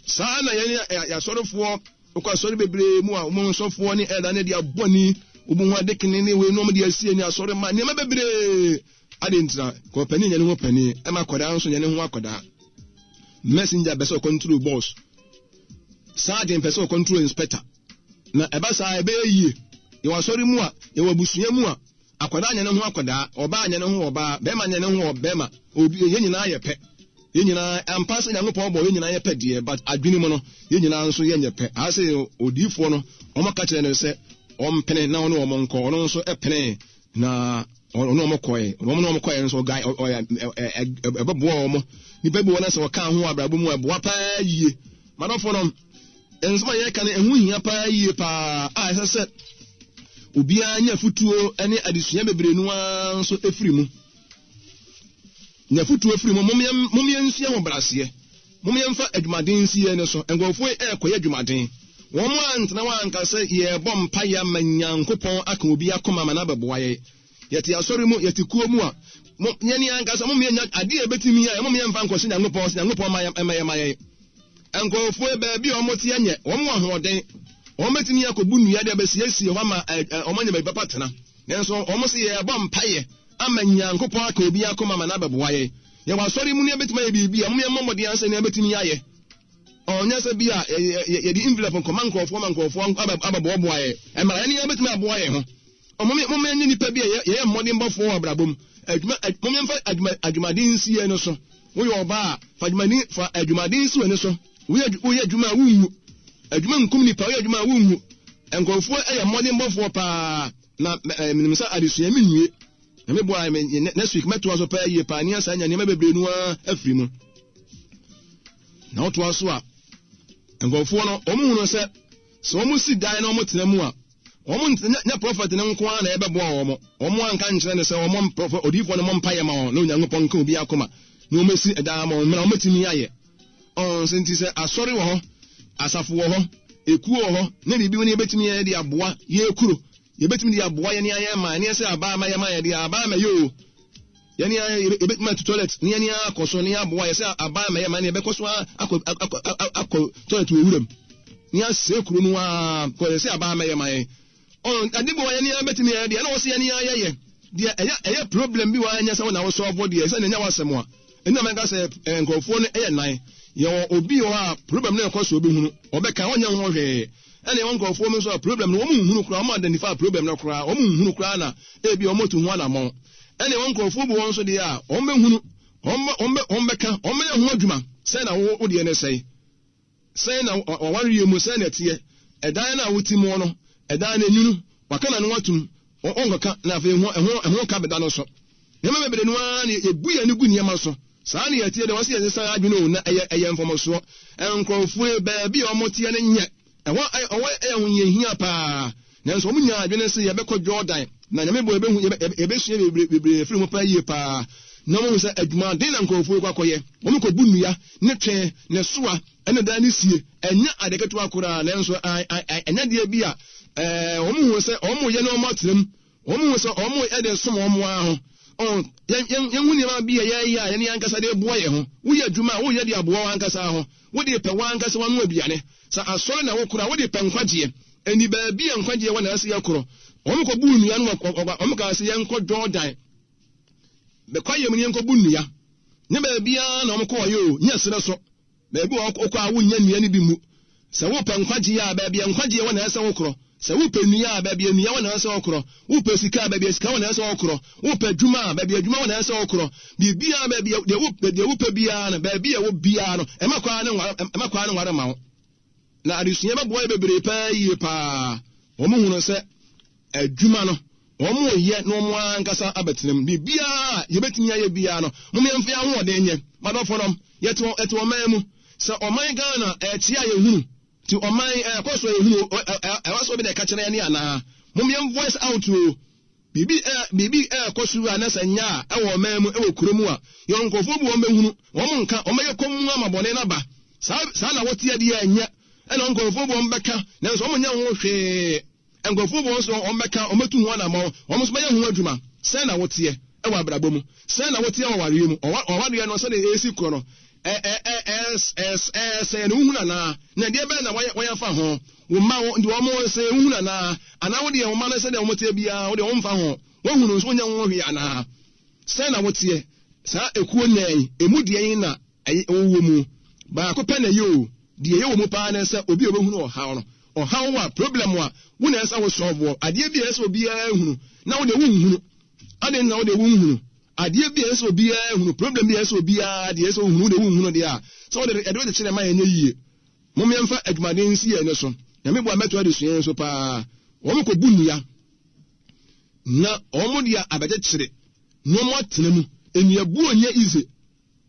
Saa na yɛn yɛasɔrefoɔ Wokɔ asɔre bebree mu a, wɔn nsɔfoɔ ne ɛda ne de abɔ ni, wɔn ho ade kene ne wei nom de asie ne asɔre ma nneɛma bebree. Ade ntira, kɔ panin nyɛ ne ho panin, ɛma akwadaa nso nyɛ ne ho akwadaa. Messenger bɛ sɛ ɔkɔntro boss, sergeant pɛ sɛ ɔkɔntro inspector. Na ɛba saa ɛbɛyɛ yie. Yɛwɔ asɔre mu a, yɛwɔ abusua mu a, Akwadaa nyɛ ne ho akwadaa, ɔbaa nyɛ ne ho ɔbaa, bɛrima nyɛ ne ho ɔbɛrima, obi, yɛn nyinaa yɛ pɛ. Yɛn nyinaa, ampa sɛ Nyankopɔn bɔ yɛn nyinaa yɛ pɛ deɛ, but adwene mu no, yɛn nyinaa nso yɛnyɛ pɛ. Aha sɛ odiyifoɔ no, wɔn ka kyerɛ no sɛ ɔmpene na ɔne wɔn nkɔ, ɔno nso penee na ɔne wɔn kɔɛ. Wɔn ne wɔn kɔɛ nso, ɔga, ɔyɛ, ɛbɛboa wɔn. Nipa bi wɔ no sɛ ɔka ho abrabɔ mu a, ɛboa paa yie. Madɔfo no, Nsɛm a yɛreka no, ɛho hia paa yie paa a ɛsɛ sɛ obiara nya afutuo ne adesua bebree no ara nso firi mu. Nya afutuo firi mu. Mom yɛnsua ahobrɛaseɛ. Mom yɛmfa adwumaden nsi yɛn ani so. Nkurɔfoɔ yi ɛrekɔyɛ adwumaden. Wɔn antena hɔ anka sɛ yɛrebɔ mpaeɛ ama Nyankopɔn aka obi akoma ama no abɛboa yɛn. Yɛte asɔre mu, yɛte kuo mu a, Mo, yɛn ankasa, mo yɛnya adeɛ a ɛbɛtumi ayɛ, mo yɛmfa nkɔhyɛ Nyankopɔn sɛ Nyankopɔn ma ɛmɛyɛ ma yɛn. Nkurɔfoɔ baabi a wɔn teɛ nyɛ, wɔn wɔ ahoɔden, wɔn bɛtumi akɔbu nnua de abɛsiesie hɔ ama wɔn anya baabi papa tena. Nanso wɔn se yɛrebɔ mpaeɛ ama Nyankopɔn aka obi akoma ama no abɛboa yɛn. Yɛwɔ asɔre mu no yɛbɛtumi ayɛ biribi a, mo yɛmmɔ mmɔden ansa na yɛbɛtumi ayɛ. Ɔnyɛ sɛ bi a yɛde envelope nkɔma nkurɔfoɔ ma nkurɔfoɔ abɛboaboa yɛn. Ɛmmra yɛn yɛbɛtumi aboa yɛn ho. Momma yɛnyɛ nnipa bi a yɛyɛ mmɔdenbɔfoɔ wɔ abrabɔ mu. Adwuma, momma yɛmfa adwuma, adwumaden nsi yɛn no so. Woyɛ ɔbaa a, fa adwumaden, fa adwumaden si w'ani so. Woyɛ, woyɛ adwuma a wonwu. Adwuma nkum nipa, woyɛ adwuma a wonwu. Nkurɔfoɔ yɛ mmɔdenbɔfoɔ paa. Na menim sɛ adesua menwie. Na meboa me, next week mɛtoa so paa yie paa ne asa anya nneɛma bebree no ara afiri mu. Na wotoa so a, nkurɔfoɔ no, wɔn hunu sɛ, sɛ wɔn si dan na wɔn tena mu a, Wɔn nti, nyɛ prɔfɛt no nko ara na ɛbɛboa wɔn. Wɔn anka nkyerɛ no sɛ wɔmmɔ prɔfɛt odiyifoɔ no mmɔ mpaeɛ ma wɔn na Onyankopɔn nka obi akoma na wɔmmɛsi ɛdan ama wɔn mmerɛ a wɔbɛtumi ayɛ. Ɔn, sɛ nti sɛ asɔre wɔ hɔ, asafo wɔ hɔ, ekuo wɔ hɔ, na biribi wɔ ne yɛbɛtumi ayɛ de aboa yɛn kuro, yɛbɛtumi de aboa yɛn ayɛ ma ɛneɛ sɛ abaa ma yɛ ma yɛ deɛ abaa ma yɛ o. Yɛn ara yɛbɛtumi atu toilet ne yɛn ara akɔ so ne aboa yɛ sɛ aban ma yɛ ma ne yɛbɛkɔ so akɔ akɔ akɔ toilet wɔ wuram ne asɛ kuro no ara kɔ yɛ sɛ aban ma yɛ ma yɛn ɔn ade bi wɔ yɛn ara bɛtumi yɛ deɛ ɛna wɔsɛ yɛn ara yɛyɛ deɛ ɛyɛ ɛyɛ problem bi wɔ ɛnyɛ sɛ wɔn na wɔsɔɔfo deɛ sɛ ɛnyɛ wɔasɛm a ɛna mɛka sɛ nkurɔfoɔ no ɛyɛ nan yɛwɔ obi wɔ hɔ a problem no ɛkɔ so obɛhunu ɔbɛka ɔnyɛ ho hwee ɛna ɛwɔ nkurɔfoɔ mu nso a problem no wɔn nhunu koraa wɔn identify problem no koraa wɔn nhunu koraa na ebi wɔn tu ho anamɔn Ɛnna ɛwɔ nkurɔfoɔ bu wɔn nso deɛ a, wɔbɛhunu, wɔbɛka, wɔbɛyɛ ho adwuma. Sɛn na wo deɛ no sɛe? Sɛn na w'awareɛ mu, sɛn na ɛteɛ? Ɛdan no a wote mu no, ɛdan no enwunu, waka n'ano atom, ɔnkɔka, na afei ɛho, ɛho, ɛho ka bɛda no so. Nneɛma bebree no ara na yɛbu yɛn ani gu nneɛma so. Saa na yɛteɛ deɛ, wɔse yɛnsesa adwene o, na ɛyɛ, ɛyɛ mfomsoɔ. Nkurɔfoɔ baabi a wɔteɛ no nyɛ. Ɛhɔ ɛhɔ yɛ ahohiahia paa, nanso wɔn nyaa adwene sɛ yɛbɛkɔ Jordan, na Nyame boa yɛbɛhu yɛbɛsua bebree bebree afiri mu paa yie paa. Na wɔn hu sɛ adwumaden na nkurɔfoɔ yi kɔ akɔyɛ. Wɔn kɔ bu nnua, ne twe, ne soa, ɛne dan ne sie. Ɛnyɛ ade ketewa koraa, nanso ɛnyɛ adeɛ bi a ɛɛ wɔn hu sɛ wɔn yɛ na wɔn atena mu. Wɔn hu sɛ wɔn yɛ de som wɔn ara ho. Ɔn, yɛn yɛn yɛn hu nneɛma bi a yɛyɛ a yɛn yɛn ankasa de boa yɛn ho. Woyɛ adwuma a, woyɛ de aboa wɔn ankasa ho. Wode repɛ wɔn ankasa wɔn ano aduane. Sɛ asɔre na wokora a, wode repɛ nkwagyeɛ. Ɛnni baabi a nkwagyeɛ wɔ na ɛsɛ yɛkorɔ. Wɔn kɔbuu nnua no wɔ, wɔn kaa sɛ yɛnkɔ Jordan kwaeɛ mu na yɛnkɔbu nnua. Nyɛ baabiara na wɔn kɔɔeɛ o, nyɛ serɛ so. Baabi wɔ hɔ wokɔ a wonnya nnua no bi mmu. Sɛ wopɛ nkwagyeɛ a, baabi a nkwagyeɛ wɔ na ɛsɛ wokorɔ. Sɛ wopɛ nnua a, baabi a nnua wɔ na ɛsɛ wokorɔ. Wopɛ sika a, baabi a sika wɔ na ɛsɛ wokorɔ. Wopɛ adwuma a, baabi a adwuma wɔ na ɛsɛ wokorɔ. Biribiara, baabi a, deɛ wopɛ, deɛ wopɛ biara no, baabi a ɛwɔ biara no, ɛma kwan no nware, ɛma kwan no nware ma wo. Na adesua bɛboa yɛ bebree paa yie paa. Wɔn hunu sɛ adwuma no, wɔreyɛ na wɔn ankasa abɛtena mu. Biribiara a yɛbɛtumi ayɛ biara no, mom yɛmfa yɛn ahoɔden nyɛ. M'adɔfonom, yɛte yɛte ɔman mu. Sɛ ɔman Ghana ɛrekyea a yɛhunu. Nti ɔman ɛrekɔ so a yɛhunu. Ɛwɔ sɛ obi na ɛka kyerɛ yɛn anaa? Mom yɛn voice out o. Biribi ɛ biribi ɛrekɔ so a na sɛ nyɛ a ɛwɔ ɔman mu, ɛwɔ kuro mu a, yɛwɔ nkurɔfoɔ bi wɔn bɛhunu, wɔn nka, wɔn bɛyɛ komm ama bɔne no aba. Saa saa na woteɛ deɛ ɛnyɛ. Ɛna nkurɔfoɔ bi wɔn bɛka, nanso wɔn nyɛ ho hwee. Nkurɔfoɔ bi wɔn nso wɔn bɛka, wɔn bɛtu ho anammɔn, wɔn nso bɛyɛ ho adwuma. Sɛn na woteɛ wɔ abrabɔ mu? Sɛn na woteɛ wɔ awareɛ mu? Ɔwa ɔwareɛ no sɛdeɛ ɛresi korɔ no, ɛ ɛ ɛ ɛs ɛs ɛsɛe no wohunu anaa? Na ɛdeɛ bɛn na wɔyɛ wɔyɛ afa ho? Wo mma wo deɛ wɔn sɛe wohunu anaa? Anaa wo deɛ wo mma no sɛdeɛ wɔn teɛ biara wo deɛ wɔmfa ho? Woahunu nso wonyɛ ho hwee anaa? Sɛn na woteɛ? Saa ekuo nnan yi, emu deɛn na Ɛyɛ wɔ mu. Baako pɛ na ɛyɛ o. Deɛ ɛyɛ wɔ mu paa ne sɛ obi a ɔbɛhunu ɔhaw no. Ɔhaw a, problem a, wo na ɛsɛ sɛ wo solve wɔ. Adeɛ bi a ɛsɛ sɛ obiara hunu na wo deɛ wonhunu. Adɛn nti na wo deɛ wonhunu? Adeɛ bi a ɛsɛ sɛ obiara hunu, problem bi a ɛsɛ sɛ obiara deɛ ɛsɛ sɛ ohunu, wo deɛ wonhunu deɛ a, sɛ wode ɛde wode kyerɛ ma ɛnyɛ yie. Mom yɛmfa adwumaden nsi yɛn ani so. Nyame boa mɛto adesua yi so paa. Wɔn kɔbu nnua na wɔn de abɛkyekyere na wɔn atena mu. Nnuabuo nyɛ easy.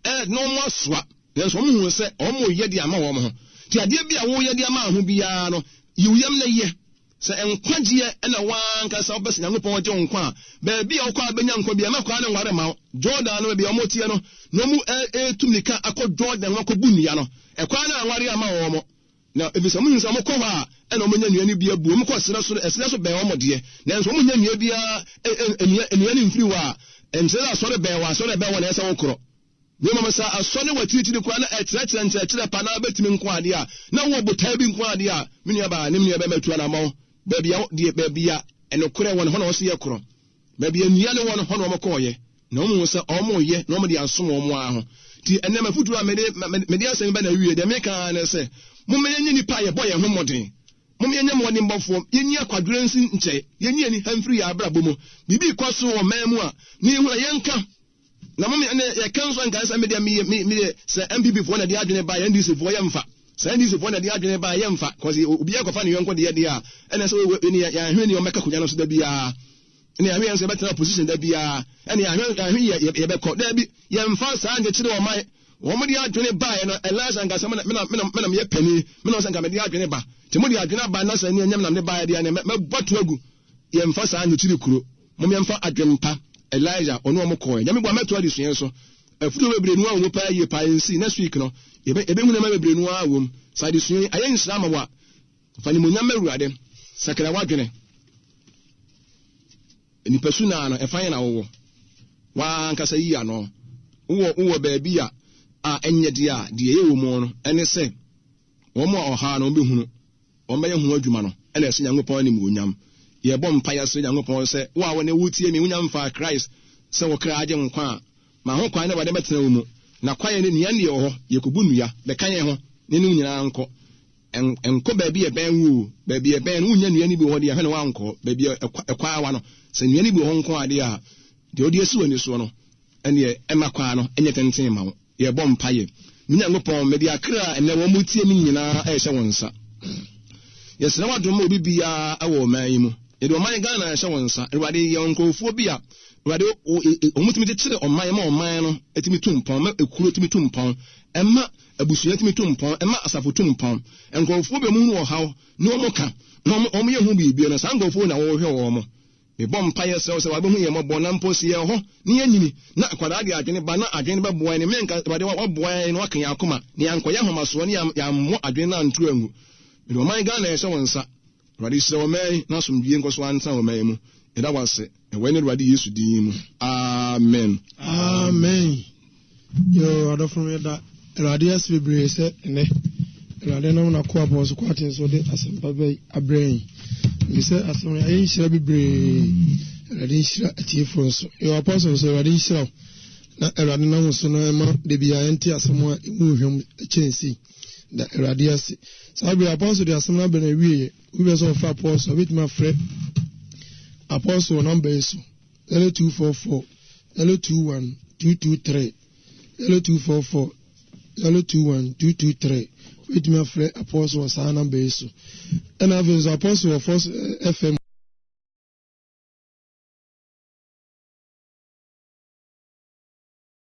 Ɛ, na wɔasoa, nanso wɔhuu sɛ wɔreyɛ de ama wɔn ho. Nti adeɛ bi a woreyɛ de ama wo ho biara no, yi wo yam na yɛ. Sɛ nkwagyeɛ na wo ara ankasa wopɛ sɛ Nyankopɔn gye wo nkwa a, baabi a wokɔ a wobɛnya nkwa biara, mma kwan no nware mma wo. Jordan no, baabi a wɔteɛ no, na wɔretu mmirika akɔ Jordan ho akɔbu nnua no. Ɛkwan no anware amma wɔn. Na efisɛ wɔnim sɛ wɔkɔ hɔ a, ɛnna wɔnya nnua no bi abu. Wɔkɔ ɛserɛ so no, ɛserɛ so bɛn wɔn deɛ, nanso wɔnnya nnua biara, nnua, nnua no mfiri hɔ a, Ɛnkyerɛ sɛ asɔre bɛn wɔ asɔre ɛbɛn wɔ na ɛsɛ wokorɔ. Na mmom sɛ asɔre wɔ akyirikyiri koraa na ɛkyerɛkyerɛ nkyerɛkyerɛ pa na wobɛtumi nko adeɛ a, na wowɔ botae bi nko adeɛ a, me nuabaa ne me nuabɛrima tu anammɔn. Baabi a deɛ baabi a ɛnokorɛ wɔ no hɔ na wɔso yɛ korɔ. Baabi a nnua no wɔ no hɔ na wɔkɔɔeɛ. Na wɔn hu sɛ wɔreyɛ na wɔde asom wɔn ara ho. Nti ɛnnɛ m'afotuo a mede mede asɛm yi ba n'awieɛ deɛ meka ara ne sɛ, momma yɛnyɛ nnipa a yɛbɔ yɛn ho mmɔden. Momma yɛnyɛ mmɔdenbɔfoɔ, yɛnyi akwadworɔ nsi nkyɛn, yɛnyi aniha mfiri yɛn abrabɔ mu. Biribi rekɔ so wɔ ɔman mu a, na yɛhu na yɛnka. Na mom ɛnɛ yɛka nso anka sɛ medeɛ meyɛ me medeɛ sɛ NPP foɔ na ɛde adwene ba yɛ NDC foɔ yɛmfa. Sɛ NDC foɔ na ɛde adwene ba yɛmfa. Kɔsi obiara kɔfa ne yɔnko deɛ deɛ a ɛna sɛ ɛne yɛahwɛ ni ɔmɛka konwa no so da biara. Ɛne yɛahwɛ yɛn nso yɛbɛtena opposition da biara. Ɛne yɛahwɛ yɛahwɛ yɛ yɛbɛkɔ. Daabi yɛmfa saa nkyekyere ɔman. Wɔn de adwene baeɛ no, Elisha nka sɛ, Me na, me na, me na meyɛ panin, me na ɔsɛ nka mede adwene ba. Nti mode adwene aba na sɛ ɛnyɛ me na mede baeɛ deɛ, ɛneɛ mɛbɔ to agu. Yɛmfa saa nkyekyere kuro. Mom yɛmfa adwene pa. Elijah, ɔne wɔn kɔɔɛ. Nyame boa mɛtoa adesua yi so. Afutuo bebree no ara wɔ mu paa yie paa. Ɛnsi, next week no, yɛbɛ, yɛbɛhu nneɛma bebree no ara wɔ mu. Sɛ adesua yi ayɛ nhyira ama wo a, fa animuonyam ma Awurade. Sakra w'adwene. Nipasu naa no, ɛfa yɛn na wowɔ. W'ankasa yi ano. Wowɔ wowɔ baabi a a ɛnyɛ deɛ a, deɛ ɛyɛ wɔ mu no, ɛne sɛ wɔn a ɔhaw no wɔbɛhunu, wɔbɛyɛ ho adwuma no, ɛna ɛsɛ Nyankopɔn animuonyam. Yɛbɔ mpaeɛ srɛ Nyankopɔn sɛ, wo a wo ne wotie me, wonya mfaa Christ sɛ wo kra agye nkwa a, ma ho kwan na Awurade mmɛtena wo mu. Na kwaeɛ no nnua nni wɔ hɔ, yɛkɔbu nnua, bɛka yɛn ho, na yɛne wo nyinaa nkɔ. Nkɔ baabi a ɛbɛn wo o, baabi a ɛbɛn no, wonnya nnua no bi wɔ hɔ deɛ, hwɛ na woankɔ hɔ. Baabi a ɛkwa awa no, sɛ nnua no bi wɔ hɔ nko ara deɛ a, deɛ wode asi w'ani soɔ no, ɛnneɛ ɛmma kwaa no nyɛ tenten mma wo. Yɛrebɔ mpaeɛ. Me Nyankopɔn, mede akra a ɛnnɛ wɔretie me nyinaa rehyɛ wo nsa. Yɛsrɛ w'adom ma obi biara wɔ ɔman yi mu. Yɛde ɔman Ghana rehyɛ wo nsa. Awurade, yɛ nkurɔfoɔ bi a, Awurade, wɔtumi kyekyere ɔman ma ɔman no tumi tu mpɔn, ma ekuro tumi tu mpɔn, ɛma abusua tumi tu mpɔn, ɛma asafo tu mpɔn. Nkurɔfoɔ bi a wɔhunu ɔhaw na wɔka na wɔyɛ ho biribi no, saa nkurɔfoɔ na wɔhwɛ wɔn. Mebɔ mpaeɛ srɛ wo sɛ wabɛhu yɛn mmɔbɔ na mpo sɛ yɛwɔ hɔ na yɛanyini na akwadaa de adwene ba na adwene no bɛboa yɛn menka Awurade waboa yɛn na waka yɛn akoma na yɛankɔyɛ ahomasoɔ ne yɛammɔ adwene no anto angu. Mede ɔman Ghana ɛhyɛ wo nsa. Awurade hyira ɔman yi na asomdwie nkɔ so antena ɔman yi mu. Yɛda wo ase ɛwɔ yɛn Awurade Yesu din mu. Amen. Amen. Yoo, adɔfo no yɛda Awurade ase bebree sɛ ɛnɛ Awurade nam n'akoa Apostle Kwarteng so de asɛmpa bɛ abrɛ yɛn. Nim sɛ asɛm no ayɛ nhyira bebree. Awurade nhyira atiefoɔ nso. Yoo, Apostle nso Awurade nhyira wo. Na Awurade nam so na ɛma da biara yɛnte asɛm a ɛmu hwam kyɛn sei. Da Awurade ase. Saa bere Apostle de asɛm no abrɛ no awieɛ. Obi bɛ sɛ ɔfrɛ Apostle, obetumi afrɛ Apostle wɔ nɔmba yi so. 0244 021 223 0244 021 223 wobɛtumi afrɛ Apostle wɔ saa namba yi so ɛna afei nso Apostle wɔ Force eh, FM